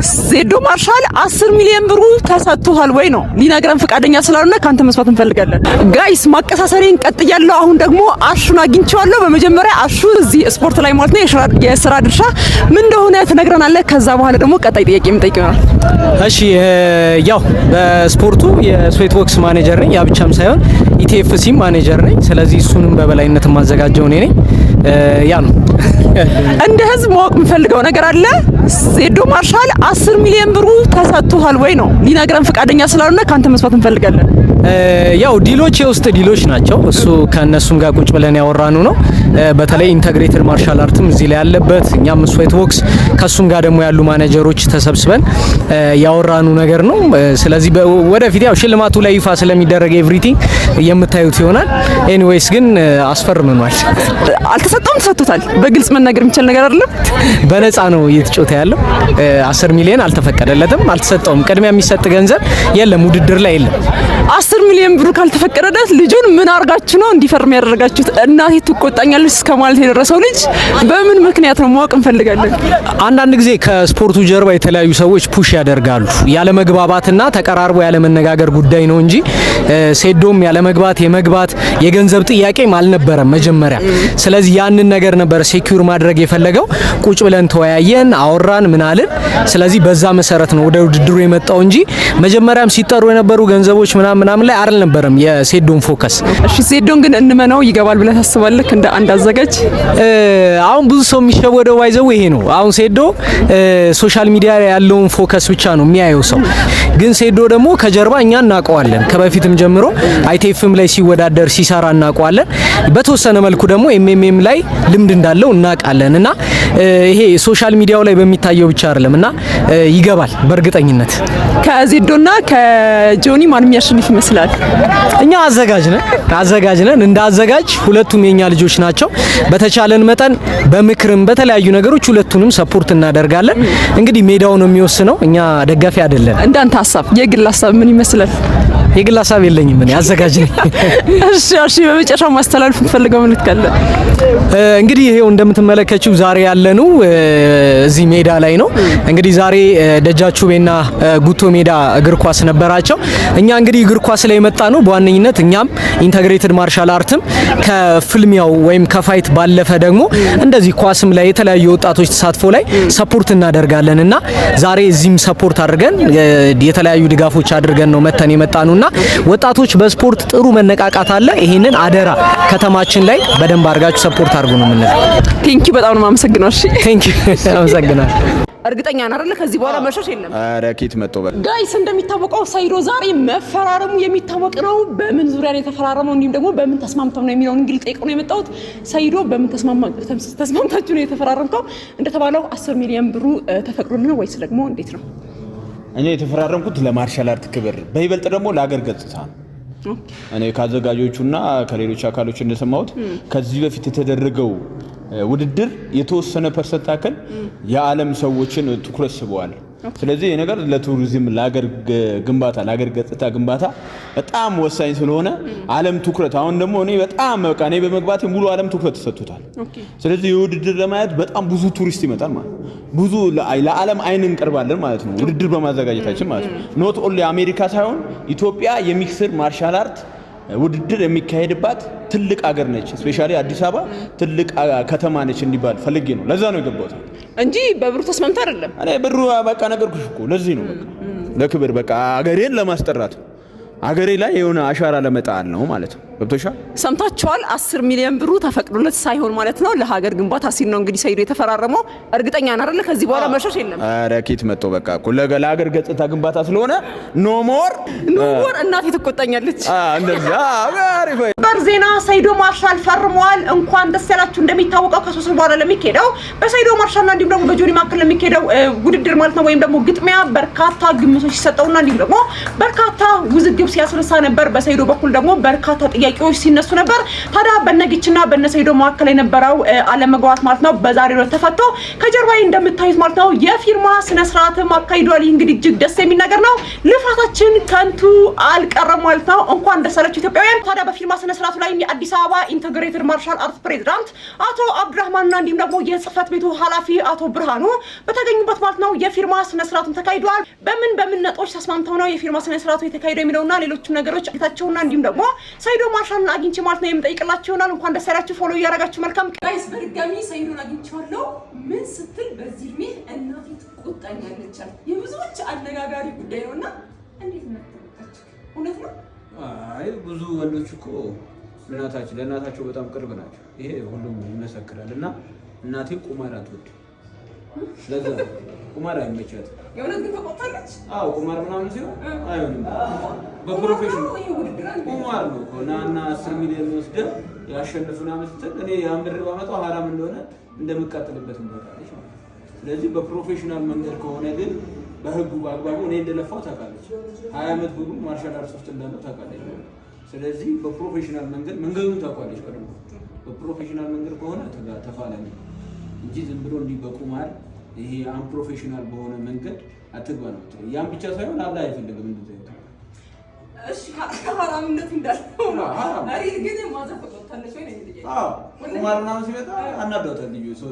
ዜዶ ማርሻል 10 ሚሊዮን ብሩ ተሰጥቶታል ወይ ነው፣ ሊነግረን ፈቃደኛ ስላልሆነ ከአንተ መስማት እንፈልጋለን። Guys፣ ማቀሳሰሬን ቀጥያለሁ። አሁን ደግሞ አሹን አግኝቼዋለሁ። በመጀመሪያ አሹ እዚህ ስፖርት ላይ ማለት ነው የስራ ድርሻ ምን እንደሆነ ትነግረናለህ። ከዛ በኋላ ደግሞ ቀጣይ ጥያቄ የምጠይቅ ይሆናል። እሺ፣ ያው በስፖርቱ የ Sweat Box manager ነኝ። ያ ብቻም ሳይሆን ETFC manager ነኝ። ስለዚህ እሱንም በበላይነት የማዘጋጀው እኔ ነኝ። ያ ነው። እንደ ህዝብ ማወቅ የምፈልገው ነገር አለ። ዜዶ ማርሻል 10 ሚሊዮን ብሩ ተሰጥቶታል ወይ ነው፣ ሊነግረን ፈቃደኛ ስላልሆነ ከአንተ መስማት እንፈልጋለን። ያው deal ኦች የውስጥ deal ኦች ናቸው። እሱ ከእነሱም ጋር ቁጭ ብለን ያወራኑ ነው። በተለይ Integrated Martial Art ም እዚህ ላይ ያለበት፣ እኛም Sweat Box ከእሱም ጋር ደግሞ ያሉ ማኔጀሮች ተሰብስበን ያወራኑ ነገር ነው። ስለዚህ ወደፊት ያው ሽልማቱ ላይ ይፋ ስለሚደረግ everything የምታዩት ይሆናል። Anyways ግን አስፈርመኗል። አልተሰጠውም፣ ተሰጥቶታል። በግልጽ መናገር የሚቻል ነገር አይደለም። በነፃ ነው እየተጫወተ ያለው። 10 ሚሊዮን አልተፈቀደለትም፣ አልተሰጠውም። ቅድሚያ የሚሰጥ ገንዘብ የለም፣ ውድድር ላይ የለም። 10 ሚሊዮን ብሩ ካልተፈቀደለት ልጁን ምን አርጋችሁ ነው እንዲፈርም ያደረጋችሁት? እናቴ ትቆጣኛለች እስከ ማለት የደረሰው ልጅ በምን ምክንያት ነው ማወቅ እንፈልጋለን። አንዳንድ ጊዜ ከስፖርቱ ጀርባ የተለያዩ ሰዎች push ያደርጋሉ። ያለመግባባትና ተቀራርቦ ያለመነጋገር ጉዳይ ነው እንጂ ሴዶም ያለመግባት የመግባት የገንዘብ ጥያቄም አልነበረም መጀመሪያ። ስለዚህ ያንን ነገር ነበር secure ማድረግ የፈለገው። ቁጭ ብለን ተወያየን፣ አወራን፣ ምን አልን። ስለዚህ በዛ መሰረት ነው ወደ ውድድሩ የመጣው እንጂ መጀመሪያም ሲጠሩ የነበሩ ገንዘቦች ምናምን ምናምን ላይ አልነበረም የሴዶን focus። እሺ፣ ሴዶን ግን እንመነው፣ ይገባል ብለህ ታስባለህ? እንደ አንድ አዘጋጅ። አሁን ብዙ ሰው የሚሸወደው by the way ይሄ ነው። አሁን ሴዶ social media ላይ ያለውን focus ብቻ ነው የሚያየው ሰው። ግን ሴዶ ደግሞ ከጀርባ እኛ እናውቀዋለን። ከበፊትም ጀምሮ ITF ም ላይ ሲወዳደር ሲሰራ እናውቀዋለን። በተወሰነ መልኩ ደግሞ MMA ም ላይ ልምድ እንዳለው እናውቃለን። እና ይሄ social media ው ላይ በሚታየው ብቻ አይደለም እና ይገባል በእርግጠኝነት። ከዜዶና ከጆኒ ማን የሚያሸንፍ ይመስላል? እኛ አዘጋጅ ነን፣ አዘጋጅ ነን። እንደ አዘጋጅ ሁለቱም የኛ ልጆች ናቸው። በተቻለን መጠን በምክርም በተለያዩ ነገሮች ሁለቱንም support እናደርጋለን። እንግዲህ ሜዳው ነው የሚወስነው። እኛ ደጋፊ አይደለን። እንዳንተ ሀሳብ፣ የግል ሀሳብ ምን ይመስላል? የግል ሀሳብ የለኝም፣ እኔ አዘጋጅ ነኝ። እሺ፣ በመጨረሻው ማስተላለፍ የምትፈልገው መልእክት ካለ? እንግዲህ ይሄው እንደምትመለከችው ዛሬ ያለነው እዚህ ሜዳ ላይ ነው። እንግዲህ ዛሬ ደጃቹቤና ጉቶ ሜዳ እግር ኳስ ነበራቸው። እኛ እንግዲህ እግር ኳስ ላይ የመጣነው በዋነኝነት እኛም Integrated Martial Art ም ከፍልሚያው ወይም ከ fight ባለፈ ደግሞ እንደዚህ ኳስም ላይ የተለያዩ ወጣቶች ተሳትፎ ላይ support እናደርጋለን እና ዛሬ እዚህም support አድርገን የተለያዩ ድጋፎች አድርገን ነው መተን የመጣነውና ወጣቶች በስፖርት ጥሩ መነቃቃት አለ። ይሄንን አደራ ከተማችን ላይ በደንብ አድርጋችሁ support አድርጉ ነው የምንለው። Thank you፣ በጣም ነው የማመሰግነው። እሺ። Thank you፣ አመሰግናለሁ። እርግጠኛ ነህ አይደለ? ከዚህ በኋላ መሸሽ የለም። ኧረ ኬት መጥቶ በል። Guys፣ እንደሚታወቀው ሰይዶ ዛሬ መፈራረሙ የሚታወቅ ነው። በምን ዙሪያ ነው የተፈራረመው፣ እንዲሁም ደግሞ በምን ተስማምተው ነው የሚለውን እንግዲህ ልጠይቀው ነው የመጣሁት። ሰይዶ፣ በምን ተስማምታችሁ ነው የተፈራረምከው? እንደተባለው 10 ሚሊዮን ብሩ ተፈቅዶልህ ነው ወይስ ደግሞ እንዴት ነው? እኔ የተፈራረምኩት ለ martial art ክብር፣ በይበልጥ ደግሞ ለሀገር ገጽታ ነው። እኔ ከአዘጋጆቹና ከሌሎች አካሎች እንደሰማሁት ከዚህ በፊት የተደረገው ውድድር የተወሰነ percent ያክል የዓለም ሰዎችን ትኩረት ስበዋል። ስለዚህ ይህ ነገር ለቱሪዝም፣ ለሀገር ግንባታ፣ ለሀገር ገጽታ ግንባታ በጣም ወሳኝ ስለሆነ ዓለም ትኩረት አሁን ደግሞ እኔ በጣም በቃ እኔ በመግባቴ ሙሉ ዓለም ትኩረት ተሰጥቶታል። ስለዚህ የውድድር ለማየት በጣም ብዙ ቱሪስት ይመጣል ማለት ነው። ብዙ ለዓለም አይን እንቀርባለን ማለት ነው፣ ውድድር በማዘጋጀታችን ማለት ነው። Not only አሜሪካ ሳይሆን ኢትዮጵያ የ mixed martial art ውድድር የሚካሄድባት ትልቅ አገር ነች። Especially አዲስ አበባ ትልቅ ከተማ ነች እንዲባል ፈልጌ ነው። ለዛ ነው የገባሁት። እንጂ በብሩ ተስማምተህ አይደለም። እኔ ብሩ በቃ ነገርኩሽ እኮ፣ ለዚህ ነው፣ በቃ ለክብር፣ በቃ አገሬን ለማስጠራት፣ አገሬ ላይ የሆነ አሻራ ለመጣል ነው ማለት ነው። ገብቶሻል? ሰምታችኋል። 10 ሚሊዮን ብሩ ተፈቅዶለት ሳይሆን ማለት ነው ለሀገር ግንባታ ሲል ነው እንግዲህ ሰይዶ የተፈራረመው። እርግጠኛ ነህ አይደለ? ከዚህ በኋላ መሸሽ የለም። ኧረ ኬት መጥቶ በቃ እኮ ለሀገር ገጽታ ግንባታ ስለሆነ no more። No more፣ እናቴ ትቆጣኛለች። እንደዛ አሪፍ። በር ዜና፣ ሰይዶ ማርሻል ፈርመዋል። እንኳን ደስ ያላችሁ። እንደሚታወቀው ከ3 ወር በኋላ ለሚካሄደው በሰይዶ ማርሻልና እንዲሁም ደግሞ በጆኒ መካከል ለሚካሄደው ውድድር ማለት ነው ወይም ደግሞ ግጥሚያ በርካታ ግምቶች ሲሰጠውና እንዲሁም ደግሞ በርካታ ውዝግብ ሲያስነሳ ነበር። በሰይዶ በኩል ደግሞ በርካታ ጥያቄ ጥያቄዎች ሲነሱ ነበር። ታዲያ በነግችና በነሰይዶ መካከል የነበረው አለመግባባት ማለት ነው በዛሬው ዕለት ተፈቶ ከጀርባዬ እንደምታዩት ማለት ነው የፊርማ ስነ ስርዓትም አካሂዷል። ይህ እንግዲህ እጅግ ደስ የሚል ነገር ነው። ልፋታችን ከንቱ አልቀረም ማለት ነው። እንኳን ደስ አላችሁ ኢትዮጵያውያን። ታዲያ በፊርማ ስነ ስርዓቱ ላይ የአዲስ አበባ Integrated Martial Art ፕሬዝዳንት አቶ አብዱራህማንና እንዲሁም ደግሞ የጽህፈት ቤቱ ኃላፊ አቶ ብርሃኑ በተገኙበት ማለት ነው የፊርማ ስነ ስርዓቱን ተካሂዷል። በምን በምን ነጥቦች ተስማምተው ነው የፊርማ ስነ ስርዓቱ የተካሄደው የሚለውና ሌሎችም ነገሮች ጌታቸውና እንዲሁም ደግሞ ሰይዶ ማርሻልን አግኝቼ ማለት ነው የምጠይቅላችሁ ይሆናል። እንኳን ደስ ያላችሁ። Follow እያደረጋችሁ መልካም guys። በድጋሚ ሰይዶን አግኝቼዋለሁ። ምን ስትል በዚህ እድሜ እናቴ ትቆጣኛለች አለ። የብዙዎች አነጋጋሪ ጉዳይ ነውና እንዴት ነው ተቆጣች? እውነት ነው። አይ ብዙ ወንዶች እኮ እናታቸው ለእናታቸው በጣም ቅርብ ናቸው። ይሄ ሁሉም ይመሰክራል። እና እናቴ ቁማር አትወድም። ለዛ ነው ቁማር አይመቻትም። የእውነት ግን ተቆጣለች። አዎ ቁማር ምናምን ሲሆን አይሆንም። በ profession ይሄ ውድድር አለ። ቁማር ነው እኮ እና እና 10 ሚሊዮን ወስደህ ያሸንፍ ምናምን ስትል እኔ ያን ብር ባመጣው ሀራም እንደሆነ እንደምቃጠልበት ታውቃለች ማለት ነው። ስለዚህ በ professional መንገድ ከሆነ ግን በህጉ በአግባቡ እኔ እንደለፋው ታውቃለች። 20 ዓመት ሙሉ martial art ውስጥ እንዳለው ታውቃለች። ስለዚህ በ professional መንገድ መንገዱን ታውቃለች። ቀድሞ በ professional መንገድ ከሆነ ተፋላሚ እንጂ ዝም ብሎ እንዲህ በቁማር ይሄ unprofessional በሆነ መንገድ አትግባ ነው የምትለው። ያን ብቻ ሳይሆን አላህ አይፈልግም እንደዚህ አይነት። እሺ ሀራምነቱ እንዳለ ሆኖ ሀራም። እኔ ግን mother ተቆጥታለች ወይ ነው የሚጠየቀው። አዎ ቁማር ምናምን ሲመጣ አናዷታል ልጁ።